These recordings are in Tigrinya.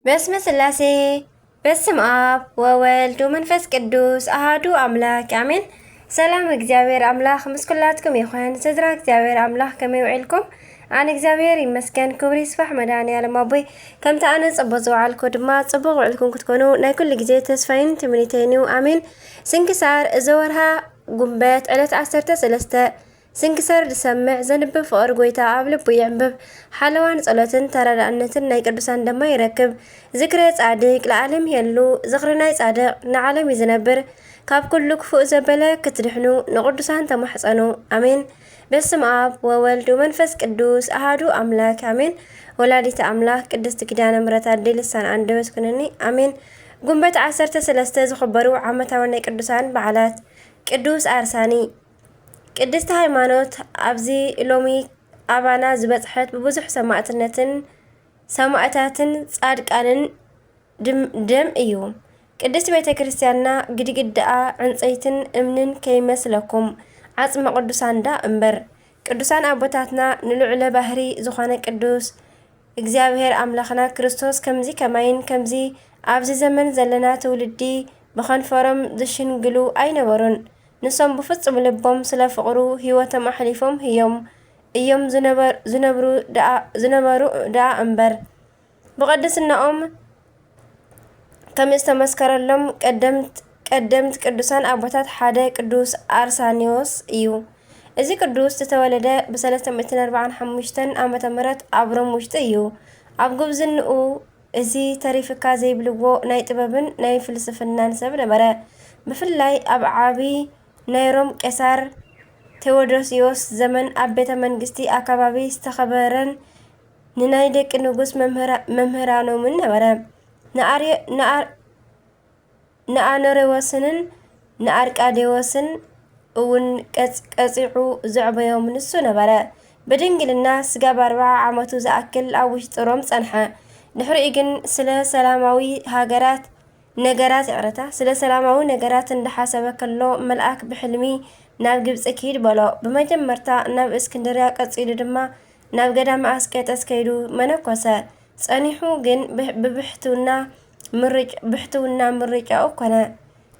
በስመ ስላሴ፣ በስም ኣብ ወወልድ ወመንፈስ ቅዱስ ኣሃዱ ኣምላክ ኣሜን። ሰላም እግዚኣብሔር ኣምላክ ምስ ኩላትኩም ይኹን። ስድራ እግዚኣብሔር ኣምላክ ከመይ ውዒልኩም? ኣነ እግዚኣብሔር ይመስገን፣ ክብሪ ይስፋሕ መድኃኔዓለም ኣቦይ። ከምቲ ኣነ ጽቡቅ ዝወዓልኩ ድማ ጽቡቅ ውዕልኩም ክትኮኑ ናይ ኩሉ ግዜ ተስፋይን ትምኒተይን እዩ። ኣሜን። ስንክሳር እዚ ወርሃ ጉንበት ዕለት ዓሰርተ ሰለስተ። ስንክሳር ዝሰምዕ ዘንብብ ፍቕሪ ጎይታ ኣብ ልቡ የንብብ። ሓለዋን ጸሎትን ተረዳእነትን ናይ ቅዱሳን ደማ ይረክብ። ዝክረ ጻድቅ ለዓለም ይሄሉ። ዝኽሪ ናይ ጻድቅ ንዓለም እዩ ዝነብር። ካብ ኩሉ ክፉእ ዘበለ ክትድሕኑ ንቅዱሳን ተማሕጸኑ። ኣሜን። በስም ኣብ ወወልድ ወመንፈስ ቅዱስ ኣሃዱ ኣምላክ ኣሜን። ወላዲተ ኣምላክ ቅድስቲ ኪዳነ ምሕረት ኣደይ ልሳን ኣንደበት ኩነኒ። ኣሜን። ጉንበት ዓሰርተ ሰለስተ ዝኽበሩ ዓመታዊ ናይ ቅዱሳን በዓላት። ቅዱስ ኣርሳኒ። ቅድስቲ ሃይማኖት ኣብዚ ሎሚ ኣባና ዝበጽሐት ብብዙሕ ሰማእትነትን ሰማእታትን ጻድቃንን ድም-፣ ደም እዩ። ቅድስቲ ቤተ ክርስቲያንና ግድግዳኣ ዕንጸይትን እምንን ከይመስለኩም፣ ዓጽመ ቅዱሳን ደኣ እምበር። ቅዱሳን ኣቦታትና ንልዑለ ባህሪ ዝኾነ ቅዱስ እግዚኣብሔር ኣምላኽና ክርስቶስ ከምዚ ከማይን ከምዚ ኣብዚ ዘመን ዘለና ትውልዲ ብኸንፈሮም ዝሽንግሉ ኣይነበሩን። ንሶም ብፍጹም ልቦም ስለ ፍቕሩ ህይወቶም ኣሕሊፎም ህዮም እዮም ዝነበር-፣ ዝነብሩ ደኣ፣ ዝነበሩ ደኣ እምበር። ብቕድስናኦም ከም ዝተመስከረሎም ቀደምት፣ ቀደምት ቅዱሳን ኣቦታት ሓደ ቅዱስ ኣርሳኒዎስ እዩ። እዚ ቅዱስ ዝተወለደ ብ345 ዓመተ ምህረት ኣብ ሮም ውሽጢ እዩ። ኣብ ጉብዝንኡ እዚ ተሪፍካ ዘይብልዎ ናይ ጥበብን ናይ ፍልስፍናን ሰብ ነበረ። ብፍላይ ኣብ ዓቢ ናይ ሮም ቄሳር ቴዎዶስዮስ ዘመን ኣብ ቤተ መንግስቲ ኣካባቢ ዝተኸበረን ንናይ ደቂ ንጉስ መምህራ-፣ መምህራኖምን ነበረ። ንኣርዮ-፣ ንኣር-፣ ንኣኖሬዎስንን ንኣርቃዴዎስን እውን ቀጽ-፣ ቀጺዑ ዘዕበዮም ንሱ ነበረ። ብድንግልና ስጋብ ኣርብዓ ዓመቱ ዝኣክል ኣብ ውሽጢ ሮም ጸንሐ። ድሕሪኡ ግን ስለ ሰላማዊ ሃገራት ነገራት፣ ይቕረታ፣ ስለ ሰላማዊ ነገራት እንዳሓሰበ ከሎ መልኣክ ብሕልሚ ናብ ግብጺ ኪድ በሎ። ብመጀመርታ ናብ እስክንድርያ፣ ቀጺሉ ድማ ናብ ገዳመ ኣስቄጠስ ከይዱ መነኮሰ። ጸኒሑ ግን ብሕ-፣ ብብሕትውና ምርጭ-፣ ብሕትውና ምርጫኡ ኮነ።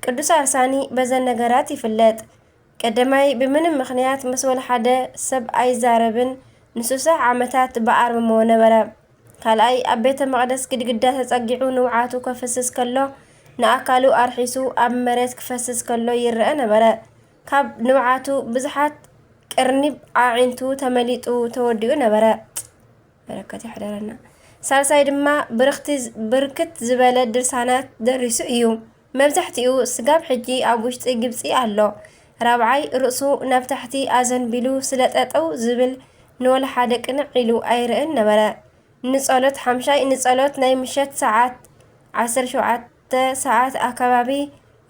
ቅዱስ ኣርሳኒ በዘን ነገራት ይፍለጥ። ቀዳማይ፣ ብምንም ምኽንያት ምስ ወላ ሓደ ሰብ ኣይዛረብን፣ ንስሳ ዓመታት ብኣርምሞ ነበረ። ካልኣይ፣ ኣብ ቤተ መቕደስ ግድግዳ ተጸጊዑ ንውዓቱ ከፍስስ ከሎ፣ ንኣካሉ ኣርሒሱ ኣብ መሬት ክፈስስ ከሎ ይረአ ነበረ። ካብ ንውዓቱ ብዙሓት ቅርኒብ ኣዒንቱ ተመሊጡ ተወዲኡ ነበረ። በረከት ይሕደረና። ሳልሳይ ድማ፣ ብርኽቲ ዝ-፣ ብርክት ዝበለ ድርሳናት ደሪሱ እዩ። መብዛሕትኡ ስጋብ ሕጂ ኣብ ውሽጢ ግብጺ ኣሎ። ራብዓይ፣ ርእሱ ናብ ታሕቲ ኣዘንቢሉ ስለ ጠጠው ዝብል ንወላ ሓደ ቅንዕ ኢሉ ኣይርእን ነበረ። ንጸሎት፣ ሓምሻይ፣ ንጸሎት ናይ ምሸት ሰዓት ዓሰርተ ሸውዓተ ሰዓት ኣከባቢ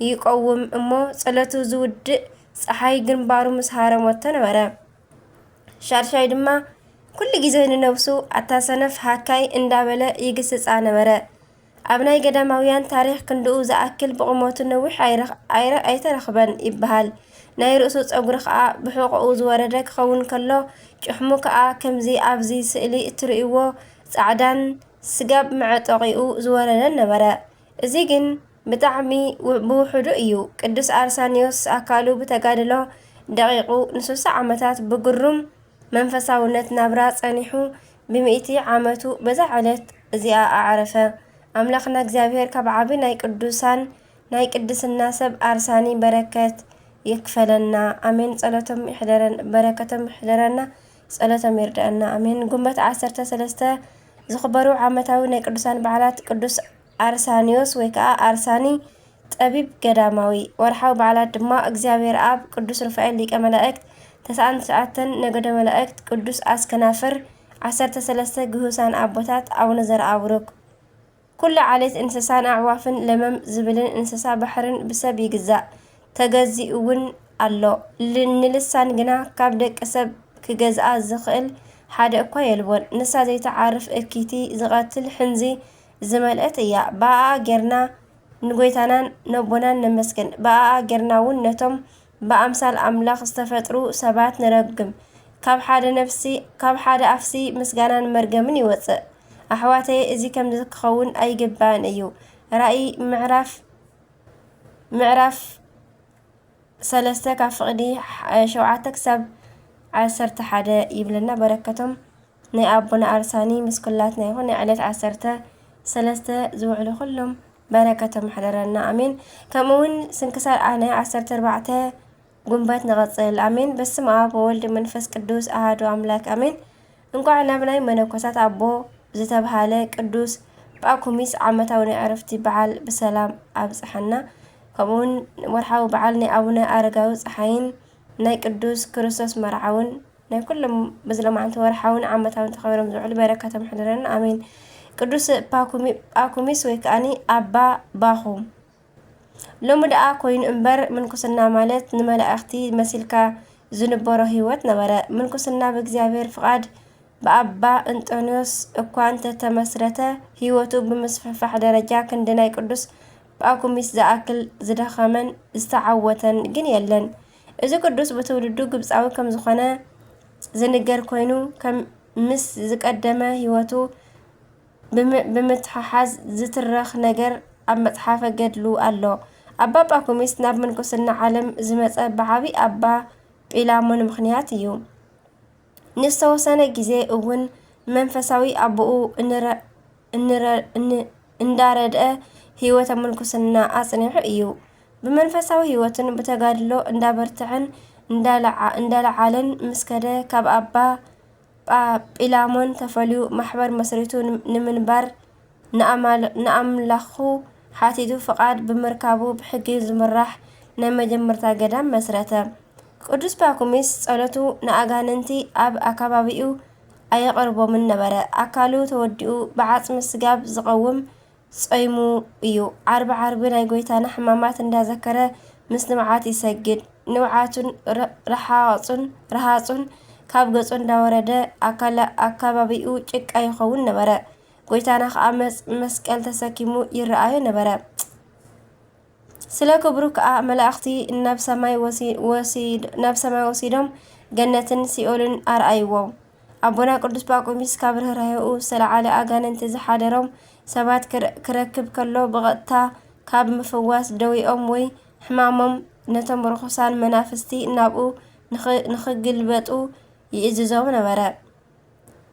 ይቀውም እሞ፣ ጸሎቱ ዝውድእ ጸሓይ ግንባሩ ምስ ሃረመቶ ነበረ። ሻድሻይ ድማ፣ ኩሉ ግዜ ንነብሱ፣ "ኣታ ሰነፍ ሃካይ" እንዳበለ ይግስጻ ነበረ። ኣብ ናይ ገዳማውያን ታሪኽ ክንድኡ ዝኣክል ብቑመቱ ነዊሕ ኣይረኽ-፣ ኣይረ-፣ ኣይተረኽበን ይበሃል። ናይ ርእሱ ጸጉሪ ከኣ ብሕቖኡ ዝወረደ ክኸውን ከሎ፣ ጭሕሙ ከኣ ከምዚ ኣብዚ ስእሊ እትርእይዎ ጻዕዳን ስጋብ መዕጠቒኡ ዝወረደን ነበረ። እዚ ግን ብጣዕሚ ው-፣ ብውሑዱ እዩ። ቅዱስ ኣርሳንዮስ ኣካሉ ብተጋድሎ ደቒቑ ንስሳ ዓመታት ብግሩም መንፈሳውነት ናብራ ጸኒሑ፣ ብሚእቲ ዓመቱ በዛ ዕለት እዚኣ ኣዕረፈ። ኣምላኽና እግዚኣብሔር ካብ ዓቢ ናይ ቅዱሳን ናይ ቅድስና ሰብ ኣርሳኒ በረከት ይክፈለና። ኣሜን። ጸሎቶም ይሕደረን፣ በረከቶም ይሕደረና፣ ጸሎቶም ይርድኣና። ኣሜን። ጉንበት ዓሰርተ ሰለስተ ዝኽበሩ ዓመታዊ ናይ ቅዱሳን በዓላት ቅዱስ ኣርሳንዮስ ወይ ከዓ ኣርሳኒ ጠቢብ ገዳማዊ። ወርሓዊ በዓላት ድማ እግዚኣብሔር ኣብ፣ ቅዱስ ሩፋኤል ሊቀ መላእክት፣ ተስዓን ትሽዓተን ነገደ መላእክት፣ ቅዱስ ኣስከናፍር፣ ዓሰርተ ሰለስተ ግሁሳን ኣቦታት፣ ኣቡነ ዘርኣብሩክ። ኩሉ ዓሌት እንስሳን ኣዕዋፍን ለመም ዝብልን እንስሳ ባሕርን ብሰብ ይግዛእ፣ ተገዚኡ እውን ኣሎ። ል-፣ ንልሳን ግና ካብ ደቂ ሰብ ክገዝኣ ዝኽእል ሓደ እኳ የልቦን። ንሳ ዘይትዓርፍ እኪቲ ዝቐትል ሕንዚ ዝመልአት እያ። ብኣኣ ጌርና ንጎይታናን ነቦናን ነመስግን። ብኣኣ ጌርና እውን ነቶም ብኣምሳል ኣምላኽ ዝተፈጥሩ ሰባት ንረግም። ካብ ሓደ ነፍሲ፣ ካብ ሓደ ኣፍሲ ምስጋናን መርገምን ይወጽእ። ኣሕዋተየ፣ እዚ ከምዚ ክኸውን ኣይግባእን እዩ። ራእይ ምዕራፍ ምዕራፍ ሰለስተ ካብ ፍቕዲ ሸውዓተ ክሳብ ዓሰርተ ሓደ ይብለና። በረከቶም ናይ ኣቦና ኣርሳኒ ምስ ኩላትና ይኹን። ናይ ዕለት ዓሰርተ ሰለስተ ዝውዕሉ ኩሎም በረከቶም ይሕደረና፣ ኣሜን። ከምኡ እውን ስንክሳር ናይ ዓሰርተ ኣርባዕተ ጉንበት ንቐጽል፣ ኣሜን። በስመ ኣብ ወወልድ መንፈስ ቅዱስ ኣሃዱ ኣምላክ፣ ኣሜን። እንኳዕ ናብ ናይ መነኮሳት ኣቦ ዝተብሃለ ቅዱስ ጳኩሚስ ዓመታዊ ናይ ዕረፍቲ በዓል ብሰላም ኣብጽሓና። ከምኡውን ወርሓዊ በዓል ናይ ኣቡነ ኣረጋዊ ጸሓይን ናይ ቅዱስ ክርስቶስ መርዓውን ናይ ኩሎም በዚ ሎማዓንቲ ወርሓውን ዓመታውን ተኸቢሮም ዝውዕሉ በረከቶም ይሕደረና፣ ኣሜን። ቅዱስ ፓኩሚ-፣ ጳኩሚስ ወይ ከኣኒ ኣባ ባኹ ሎሚ ደኣ ኮይኑ እምበር፣ ምንኩስና ማለት ንመላእኽቲ መሲልካ ዝንበሮ ህይወት ነበረ። ምንኩስና ብእግዚኣብሔር ፍቓድ ብኣባ እንጦንዮስ እኳ እንተተመስረተ፣ ህይወቱ ብምስፍሕፋሕ ደረጃ ክንዲ ናይ ቅዱስ ጳኩሚስ ዝኣክል ዝደኸመን ዝተዓወተን ግን የለን። እዚ ቅዱስ ብትውልዱ ግብጻዊ ከም ዝኾነ ዝንገር ኮይኑ፣ ከም ምስ ዝቀደመ ህይወቱ ብም-፣ ብምትሕሓዝ ዝትረኽ ነገር ኣብ መጽሓፈ ገድሉ ኣሎ። ኣባ ጳኩሚስ ናብ ምንኩስና ዓለም ዝመጸ ብዓቢ ኣባ ጲላሞን ምኽንያት እዩ። ንዝተወሰነ ግዜ እውን መንፈሳዊ ኣቦኡ እንረ-፣ እንረ-፣ እን-፣ እንዳረድአ ህይወተ ምንኩስና ኣጽኒሑ እዩ። ብመንፈሳዊ ህይወቱን ብተጋድሎ እንዳበርትዐን እንዳለዓ-፣ እንዳለዓለን ምስ ከደ፣ ካብ ኣባ ጳ-፣ ጲላሞን ተፈልዩ ማሕበር መስሪቱ ን-፣ ንምንባር ንኣማል-፣ ንኣምላኹ ሓቲቱ ፍቓድ ብምርካቡ ብሕጊ ዝምራሕ ናይ መጀመርታ ገዳም መስረተ። ቅዱስ ፓኩሚስ ጸሎቱ ንኣጋንንቲ ኣብ ኣካባቢኡ ኣየቕርቦምን ነበረ። ኣካሉ ተወዲኡ ብዓጽሚ ስጋብ ዝቐውም ጾይሙ እዩ። ዓርቢ ዓርቢ ናይ ጐይታና ሕማማት እንዳዘከረ ምስ ንብዓት ይሰግድ። ንብዓቱን ረ-፣ ረሃጹን፣ ረሃጹን ካብ ገጹ እንዳወረደ ኣካላ-፣ ኣካባቢኡ ጭቃ ይኸውን ነበረ። ጐይታና ኸኣ መስ-፣ መስቀል ተሰኪሙ ይረኣዮ ነበረ። ስለ ክብሩ ከኣ መላእኽቲ ናብ ሰማይ ወሲ-፣ ወሲድ-፣ ናብ ሰማይ ወሲዶም ገነትን ሲኦልን ኣርኣይዎ። ኣቦና ቅዱስ ጳቁሚስ ካብ ርህራሄኡ ዝተለዓለ ኣጋንንቲ ዝሓደሮም ሰባት ክረ-፣ ክረክብ ከሎ ብቐጥታ ካብ ምፍዋስ ደዌኦም ወይ ሕማሞም ነቶም ርኹሳን መናፍስቲ ናብኡ ንኽ-፣ ንኽግልበጡ ይእዝዞም ነበረ።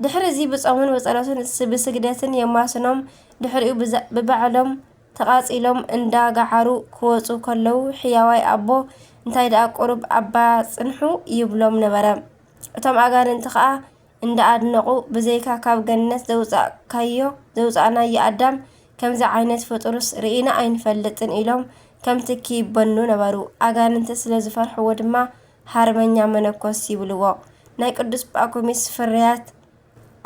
ድሕሪ እዚ ብጾምን ብጸሎትን ስ-፣ ብስግደትን የማስኖም። ድሕሪኡ ብዛ-፣ ብባዕሎም ተቓጺሎም እንዳገዓሩ ክወጹ ከለዉ፣ ሕያዋይ ኣቦ እንታይ ደኣ ቁሩብ ኣባ ጽንሑ ይብሎም ነበረ። እቶም ኣጋንንቲ ኸኣ እንዳኣድነቑ፣ ብዘይካ ካብ ገነት ዘውጻእካዮ፣ ዘውጻእናዮ ኣዳም ከምዚ ዓይነት ፍጡርስ ርኢና ኣይንፈልጥን ኢሎም ከም ትኪ ይበኑ ነበሩ። ኣጋንንቲ ስለ ዝፈርሕዎ ድማ ሃርበኛ መነኮስ ይብልዎ። ናይ ቅዱስ ጳኩሚስ ፍርያት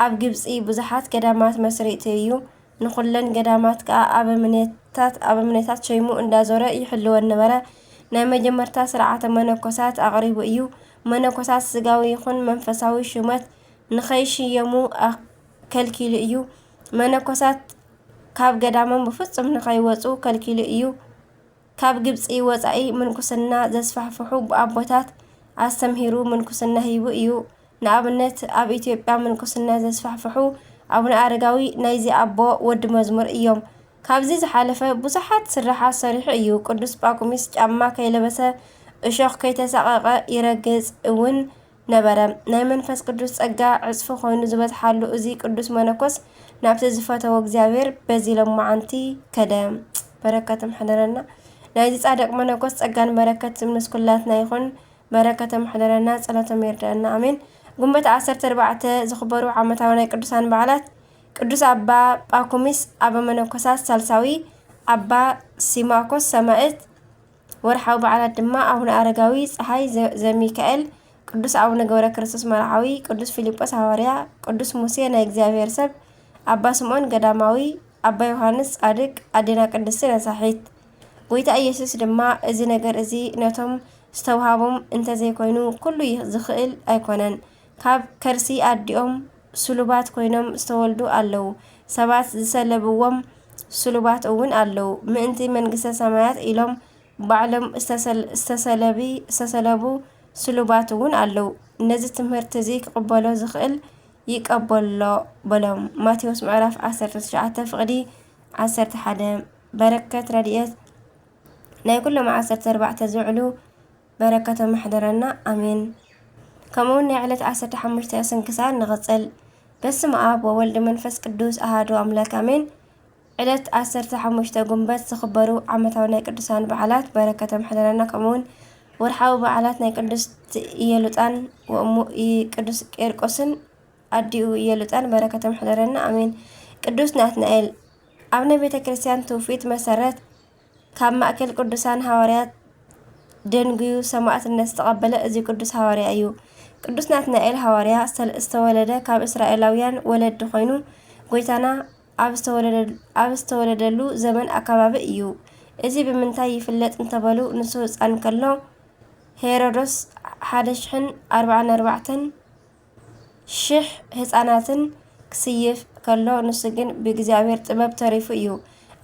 ኣብ ግብጺ ብዙሓት ገዳማት መስሪቱ እዩ። ንኹለን ገዳማት ከኣ ኣበምኔታት፣ ኣበምኔታት ሸይሙ እንዳዞረ ይሕልወን ነበረ። ናይ መጀመርታ ስርዓተ መነኮሳት ኣቕሪቡ እዩ። መነኮሳት ስጋዊ ይኹን መንፈሳዊ ሹመት ንኸይሽየሙ ኣ-፣ ከልኪሉ እዩ። መነኮሳት ካብ ገዳሞም ብፍጹም ንኸይወጹ ከልኪሉ እዩ። ካብ ግብጺ ወጻኢ ምንኩስና ዘስፋሕፍሑ ኣቦታት ኣስተምሂሩ ምንኩስና ሂቡ እዩ። ንኣብነት ኣብ ኢትዮጵያ ምንኩስና ዘስፋሕፍሑ ኣቡነ ኣረጋዊ ናይዚ ኣቦ ወዲ መዝሙር እዮም። ካብዚ ዝሓለፈ ብዙሓት ስራሓት ሰሪሑ እዩ። ቅዱስ ጳኩሚስ ጫማ ከይለበሰ እሾኽ ከይተሳቐቐ ይረግጽ እውን ነበረ። ናይ መንፈስ ቅዱስ ጸጋ ዕጽፊ ኮይኑ ዝበዝሓሉ እዚ ቅዱስ መነኮስ ናብቲ ዝፈተዎ እግዚኣብሔር በዚ ሎማዓንቲ ከደ። በረከቶም ሕደረና። ናይዚ ጻድቕ መነኮስ ጸጋን በረከት ምስ ኩላትና ይኹን። በረከቶም ሕደረና፣ ጸሎቶም ይርደአና። ኣሜን። ጉንበት ዓሰርተ ኣርባዕተ ዝኽበሩ ዓመታዊ ናይ ቅዱሳን በዓላት፣ ቅዱስ ኣባ ጳኩሚስ ኣበ መነኮሳት ሳልሳዊ፣ ኣባ ሲማኮስ ሰማዕት፣ ወርሓዊ በዓላት ድማ ኣቡነ ኣረጋዊ ጸሓይ ዘ-፣ ዘሚካኤል፣ ቅዱስ ኣቡነ ገብረ ክርስቶስ መርዓዊ፣ ቅዱስ ፊልጶስ ሃዋርያ፣ ቅዱስ ሙሴ ናይ እግዚኣብሔር ሰብ፣ ኣባ ስምዖን ገዳማዊ፣ ኣባ ዮሃንስ ጻድቅ፣ ኣዴና ቅድስቲ ነሳሒት። ጐይታ ኢየሱስ ድማ እዚ ነገር እዚ ነቶም ዝተውሃቦም እንተዘይኮይኑ ኩሉ ይ-፣ ዝኽእል ኣይኮነን። ካብ ከርሲ ኣዲኦም ስሉባት ኮይኖም ዝተወልዱ ኣለዉ። ሰባት ዝሰለብዎም ስሉባት እውን ኣለዉ። ምእንቲ መንግስተ ሰማያት ኢሎም ባዕሎም ዝተሰል-፣ ዝተሰለቢ-፣ ዝተሰለቡ ስሉባት እውን ኣለዉ። ነዚ ትምህርቲ እዚ ክቕበሎ ዝኽእል ይቀበሎ በሎም። ማቴዎስ ምዕራፍ ዓሰርተ ትሽዓተ ፍቕዲ ዓሰርተ ሓደ። በረከት ረድኤት ናይ ኩሎም ዓሰርተ ኣርባዕተ ዝውዕሉ በረከቶም ይሕደረና፣ ኣሜን። ከምኡውን ናይ ዕለት ዓሰርተ ሓሙሽተ ስንክሳር ንቐጽል። በስመ ኣብ ወወልድ መንፈስ ቅዱስ ኣሃዱ ኣምላክ ኣሜን። ዕለት ዓሰርተ ሓሙሽተ ጉንበት ዝኽበሩ ዓመታዊ ናይ ቅዱሳን በዓላት በረከቶም ይሕደረና፣ ከምኡውን ወርሓዊ በዓላት ናይ ቅዱስ ኢየሉጣን ወእሙ ቅዱስ ቄርቆስን ኣዲኡ ኢየሉጣን በረከቶም ይሕደረና፣ ኣሜን። ቅዱስ ናትናኤል ኣብ ናይ ቤተ ክርስቲያን ትውፊት መሰረት ካብ ማእከል ቅዱሳን ሃዋርያት ደንጉዩ ሰማዕትነት ዝተቐበለ እዚ ቅዱስ ሃዋርያ እዩ። ቅዱስ ናትናኤል ሃዋርያ ዝተወለደ ካብ እስራኤላውያን ወለዲ ኮይኑ ጎይታና ኣብ ዝተወለደሉ ዘመን ኣከባቢ እዩ። እዚ ብምንታይ ይፍለጥ እንተበሉ ንሱ ህፃን ከሎ ሄሮዶስ ሓደ ሽሕን ኣርባዓን ኣርባዕተን ሽሕ ህፃናትን ክስይፍ ከሎ ንሱ ግን ብእግዚኣብሔር ጥበብ ተሪፉ እዩ።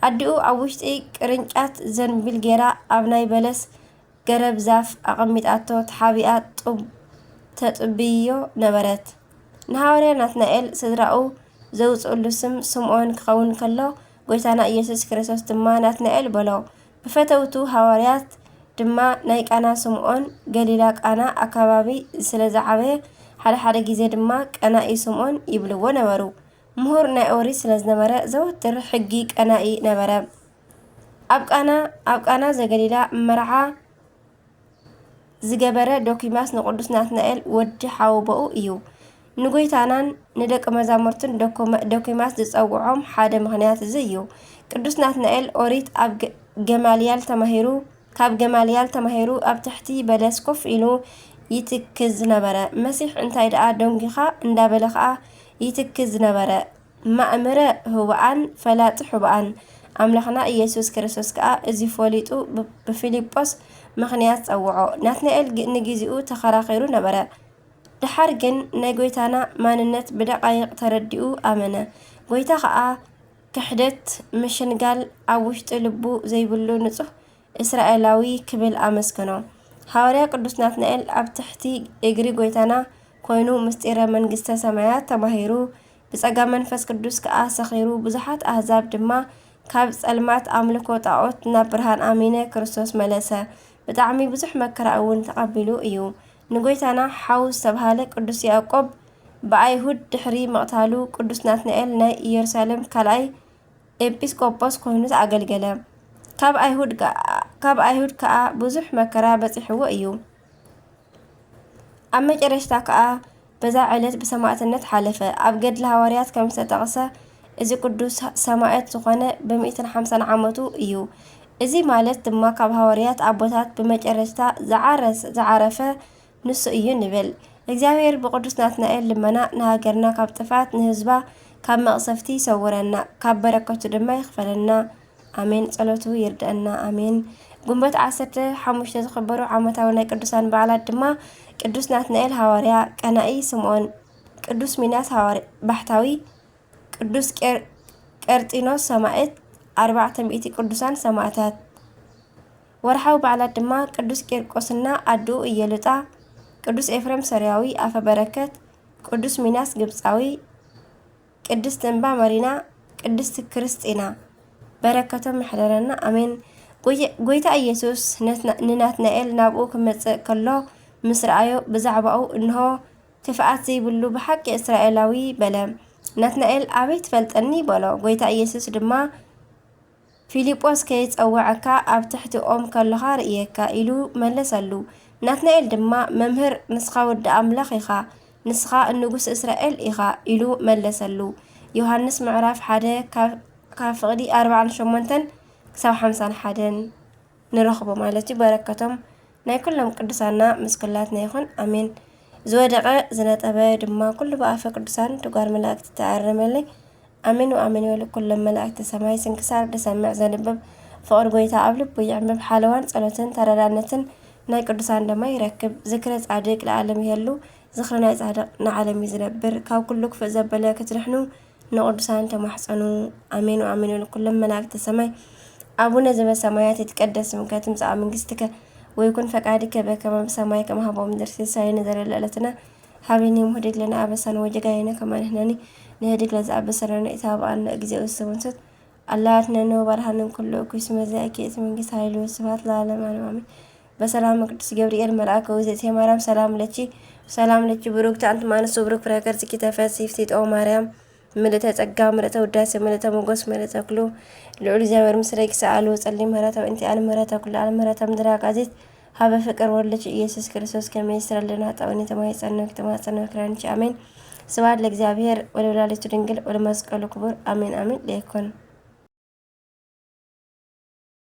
ኣዲኡ ኣብ ውሽጢ ቅርንጫት ዘንቢል ጌራ ኣብ ናይ በለስ ገረብ ዛፍ ኣቐሚጣቶ ተሓቢኣ ጡብ ተጥብዮ ነበረት። ንሃዋርያ ናትናኤል ስድራኡ ዘውፅእሉ ስም ስምዖን ክኸውን ከሎ ጎይታና ኢየሱስ ክርስቶስ ድማ ናትናኤል በሎ። ብፈተውቱ ሃዋርያት ድማ ናይ ቃና ስምዖን፣ ገሊላ ቃና ኣከባቢ ስለ ዝዓበየ ሓደ ሓደ ግዜ ድማ ቀናኢ ስምዖን ይብልዎ ነበሩ። ምሁር ናይ ኦሪት ስለ ዝነበረ ዘወትር ሕጊ ቀናኢ ነበረ። ኣብ ቃና ኣብ ቃና ዘገሊላ መርዓ ዝገበረ ዶኪማስ ንቅዱስ ናትናኤል ወዲ ሓወቦኡ እዩ። ንጎይታናን ንደቂ መዛሙርቱን ዶኪማስ ዝጸውዖም ሓደ ምኽንያት እዚ እዩ። ቅዱስ ናትናኤል ኦሪት ኣብ ገማልያል ተማሂሩ ካብ ገማልያል ተማሂሩ ኣብ ትሕቲ በለስ ኮፍ ኢሉ ይትክዝ ነበረ። መሲሕ እንታይ ደኣ ደንጒኻ እንዳበለ ኸኣ ይትክዝ ነበረ። ማእምረ ህቡኣን ፈላጢ ሕቡኣን ኣምላኽና ኢየሱስ ክርስቶስ ከኣ እዚ ፈሊጡ ብፊልጶስ ምኽንያት ጸውዖ። ናትናኤል ንግዜኡ ተኸራኺሩ ነበረ። ደሓር ግን ናይ ጐይታና ማንነት ብደቓይቕ ተረዲኡ ኣመነ። ጐይታ ኸኣ ክሕደት ምሽንጋል ኣብ ውሽጢ ልቡ ዘይብሉ ንጹህ እስራኤላዊ ክብል ኣመስገኖ። ሃዋርያ ቅዱስ ናትናኤል ኣብ ትሕቲ እግሪ ጐይታና ኮይኑ ምስጢረ መንግስተ ሰማያት ተማሂሩ ብጸጋ መንፈስ ቅዱስ ከኣ ሰኺሩ ብዙሓት ኣህዛብ ድማ ካብ ጸልማት ኣምልኮ ጣኦት ናብ ብርሃን ኣሚነ ክርስቶስ መለሰ። ብጣዕሚ ብዙሕ መከራ እውን ተቐቢሉ እዩ። ንጎይታና ሓው ዝተብሃለ ቅዱስ ያዕቆብ ብኣይሁድ ድሕሪ ምቕታሉ ቅዱስ ናትናኤል ናይ ኢየሩሳሌም ካልኣይ ኤጲስቆጶስ ኮይኑ ኣገልገለ። ካብ ኣይሁድ ከኣ ብዙሕ መከራ በጺሕዎ እዩ። ኣብ መጨረሽታ ከኣ በዛ ዕለት ብሰማዕትነት ሓለፈ። ኣብ ገድሊ ሃዋርያት ከም ዝተጠቕሰ እዚ ቅዱስ ሰማዕት ዝኾነ ብሚእትን ሓምሳን ዓመቱ እዩ። እዚ ማለት ድማ ካብ ሃዋርያት ኣቦታት ብመጨረሽታ ዝዓረፈ ንሱ እዩ ንብል። እግዚኣብሔር ብቅዱስ ናትናኤል ልመና ንሃገርና ካብ ጥፍኣት ንህዝባ ካብ መቕሰፍቲ ይሰውረና ካብ በረከቱ ድማ ይኽፈለና። ኣሜን። ጸሎቱ ይርድኣና። ኣሜን። ጉንበት ዓሰርተ ሓሙሽተ ዝኽበሩ ዓመታዊ ናይ ቅዱሳን በዓላት ድማ ቅዱስ ናትናኤል ሃዋርያ፣ ቀናኢ ስምዖን፣ ቅዱስ ሚናስ ሃዋርያ ባሕታዊ፣ ቅዱስ ቀርጢኖስ ሰማዕት፣ ኣርባዕተ ሚእቲ ቅዱሳን ሰማዕታት። ወርሓዊ በዓላት ድማ ቅዱስ ቂርቆስና ኣድኡ ኢየሉጣ፣ ቅዱስ ኤፍሬም ሶርያዊ ኣፈ በረከት፣ ቅዱስ ሚናስ ግብጻዊ፣ ቅድስት እንባ መሪና፣ ቅድስት ክርስጢና በረከቶም ይሕደረና ኣሜን። ጎይታ ኢየሱስ ንናትናኤል ናብኡ ክመጽእ ከሎ ምስ ረኣዮ ብዛዕባኡ እንሆ ክፍኣት ዘይብሉ ብሓቂ እስራኤላዊ በለ። ናትናኤል ኣበይ ትፈልጠኒ በሎ። ጎይታ ኢየሱስ ድማ ፊልጶስ ከይጸውዐካ ኣብ ትሕቲ ኦም ከሎኻ ርእየካ ኢሉ መለሰሉ። ናትናኤል ድማ መምህር ንስኻ ወዲ ኣምላኽ ኢኻ፣ ንስኻ ንጉስ እስራኤል ኢኻ ኢሉ መለሰሉ። ዮሃንስ ምዕራፍ ሓደ ካብ ፍቕዲ ኣርባዓን ሸሞንተን ክሳብ ሓምሳን ሓደን ንረኽቦ ማለት እዩ። በረከቶም ናይ ኩሎም ቅዱሳና ምስ ኩላትና ይኹን ኣሜን። ዝወደቐ ዝነጠበ ድማ ኩሉ ብኣፈ ቅዱሳን ትጓር መላእክቲ ተኣረመለይ። ኣሜን ወኣሜን ይበሉ ኩሎም መላእክቲ ሰማይ። ስንክሳር ዝሰምዕ ዘንብብ ፍቕሪ ጎይታ ኣብ ልቡ ይዕምብ። ሓለዋን ጸሎትን ተረዳነትን ናይ ቅዱሳን ደማ ይረክብ። ዝክረ ጻድቅ ለዓለም ይሄሉ። ዝኽሪ ናይ ጻድቕ ንዓለም እዩ ዝነብር። ካብ ኩሉ ክፉእ ዘበለ ክትድሕኑ ንቕዱሳን ተማሕጸኑ። ኣሜን ወኣሜን ይበሉ ኩሎም መላእክቲ ሰማይ። ኣቡነ ዘበሰማያት ይትቀደስ ስምከ ትምጻእ መንግስትከ ወይኩን ፈቃድከ በከመ በሰማይ ከማሁ በምድር። ሲሳየነ ዘለለ ዕለትነ ሀበነ ዮም ህድግ ለነ አበሳነ ወጌጋየነ ከማንህነኒ ንህድግ ለዘአበሰ ለነ ኢታብአነ እግዚኦ ውስተ መንሱት አላ አድህነነ ወባልሐነ እምኩሉ እኩይ እስመ ዚአኪ ይእቲ መንግስት ኃይል ወስብሐት ለዓለመ ዓለም አሜን። በሰላም ቅዱስ ገብርኤል መልአከ ውእግዝእትየ ማርያም ሰላም ለኪ ሰላም ለኪ ብሩክት አንቲ እም አንስት ወብሩክ ፍሬ ከርሥኪ ተፈሥሒ ፍሥሕት ኦ ማርያም ምልእተ ጸጋ ምልእተ ውዳሴ ምልእተ ሞገስ ምልእተ ክሉ ልዑል እግዚኣብሔር ምስሌኪ ሰአሊ ወጸሊ ምህረተ በእንቲአነ ምህረተ ኩሉ ዓለም ምህረተ ምድር አጋዚት ሀበ ፍቅር ወልድኪ ኢየሱስ ክርስቶስ ከመ ይስረልና ጣውኒ ተማይጸነ ተማጸነ ክራንቺ አሜን። ስብሐት ለእግዚአብሔር ወለወላዲቱ ድንግል ወለመስቀሉ ክቡር አሜን አሜን። ለይኩን